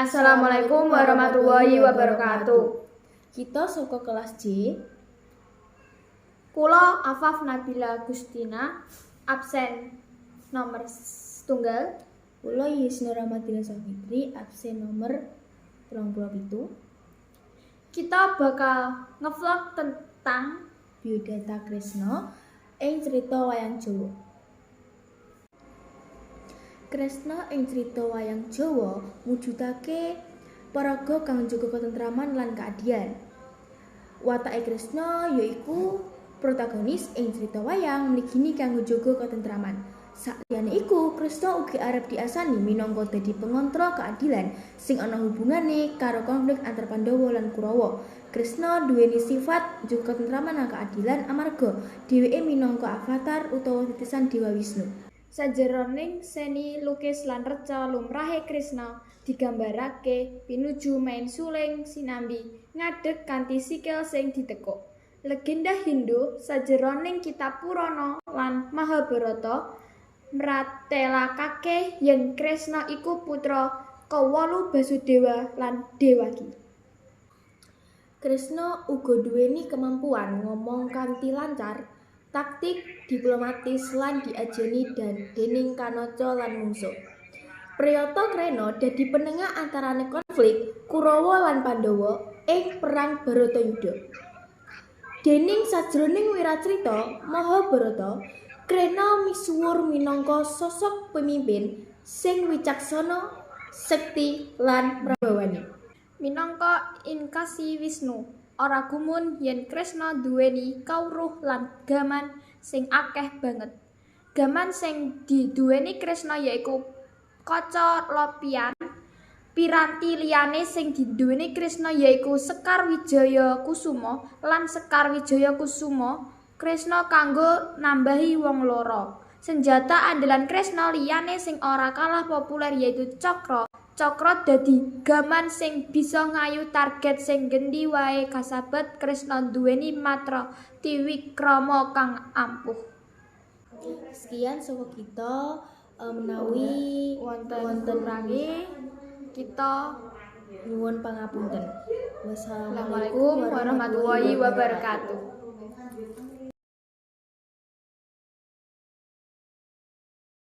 Assalamualaikum warahmatullahi wabarakatuh. Kita saka kelas J. Kula Afaf Nabila Gustina, absen nomor setunggal. Kula Yisno Ramadila Safitri, absen nomor 37. Kita bakal ngevlog tentang biodata Kresna ing cerita wayang Jawa. Kresna ing cerita wayang Jawa mujudake paraga kang njaga ketentraman lan keadilan. Watake Kresna yaiku protagonis ing cerita wayang mligine kanggo njaga ketentraman. Saliyane iku, Kresna ugi arep diasani minangka dadi pengontrol keadilan sing ana hubungane karo konflik antar Pandhawa lan Kurawa. Kresna duweni sifat njaga ketentraman lan keadilan amarga dheweke minangka avatar utawa titisan Dewa Wisnu. Sajeroning seni lukis lan reca lumrahe Kresna digambarake pinuju main suling sinambi ngadeg kanthi sikil sing ditekuk. Legenda Hindu sajeroning kitab Purana lan Mahabharata mratelakake yen Kresna iku putra kewolu Basudewa lan Dewaki. Kresna uga duweni kemampuan ngomong kanthi lancar, taktik diplomatis lan diajeni dening kanaca lan mungsuh. Priyata Krena dadi penengah antarane konflik Kurawa lan Pandhawa ing perang Bharatayuddha. Dening sajroning wiracarita Mahabharata, Krena misuwur minangka sosok pemimpin sing wicaksana, sekti lan prabawani. Minangka inkasi Wisnu, ora gumun yen Kresna duweni kawruh lan gaman sing akeh banget. Gaman sing diduweni Kresna yaiku kaca lopian. Piranti liyane sing diduweni Kresna yaiku Sekar Wijaya Kusuma lan Sekar Wijaya Kusuma Kresna kanggo nambahi wong lara. Senjata andalan Kresna liyane sing ora kalah populer yaitu cakra. Cakra dadi gaman sing bisa ngayu target sing ngendi wae kasebat Kresna nduweni matra tiwikrama kang ampuh. Sekian saka kita, menawi wonten wonten kurange kita nyuwun pangapunten. Wassalamualaikum warahmatullahi wabarakatuh.